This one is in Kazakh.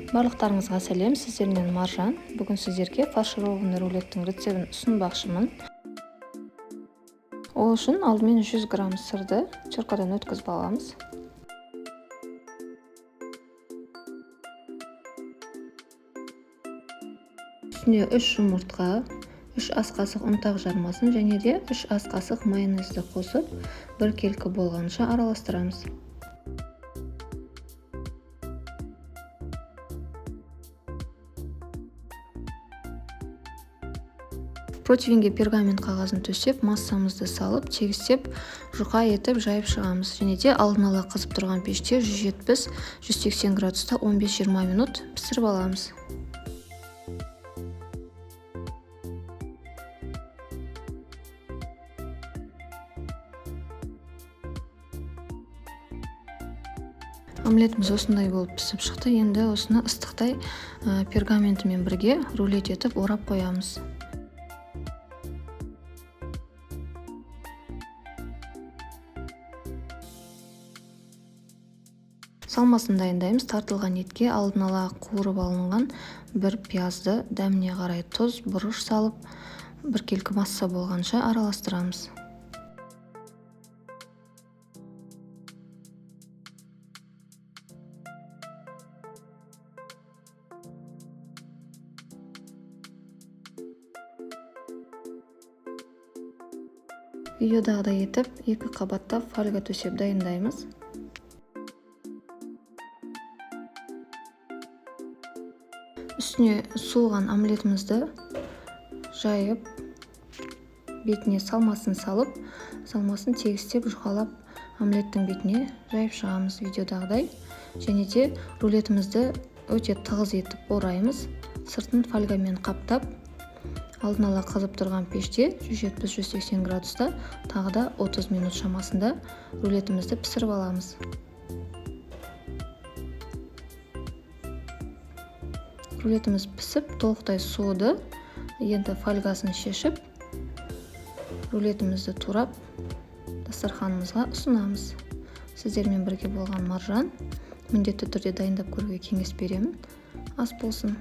Барлықтарыңызға сәлем, сіздермен Маржан. Бүгін сіздерге фаршированный рулеттің рецебін ұсынбақшымын. Ол үшін алдымен 100 грамм сырды теркадан өткізіп аламыз. Үстіне 3 жұмыртқа, 3 ас қасық ұнтақ жармасын және де 3 ас қасық майонезді қосып, біркелкі болғанша араластырамыз. Противенге пергамент қағазын төсеп, массамызды салып, тегістеп, жұқа етіп жайып шығамыз. Және де алдын ала қызып тұрған пеште 170-180 градуста 15-20 минут пісіріп аламыз. Омлетіміз осындай болып пісіп шықты. Енді осыны ыстықтай пергаментімен бірге рулет етіп орап қоямыз. Салмасын дайындаймыз. Тартылған етке алдын ала қуырып алынған бір пиязды дәміне қарай тұз, бұрыш салып, біркелкі масса болғанша араластырамыз. Видеодағыдай етіп 2 қабаттап фольга төсеп дайындаймыз. Үстіне суыған омлетімізді жайып, бетіне салмасын салып, салмасын тегістеп жұқалап омлеттің бетіне жайып шығамыз видеодағыдай. Және де рулетімізді өте тығыз етіп ораймыз. Сыртын фольгамен қаптап, алдын ала қызып тұрған пеште 170-180 градуста тағы да 30 минут шамасында рулетімізді пісіріп аламыз. Рулетіміз пісіп, толықтай суыды. Енді фольгасын шешіп, рулетімізді турап, дастарханымызға ұсынамыз. Сіздермен бірге болған Маржан. Міндетті түрде дайындап көруге кеңес беремін. Ас болсын.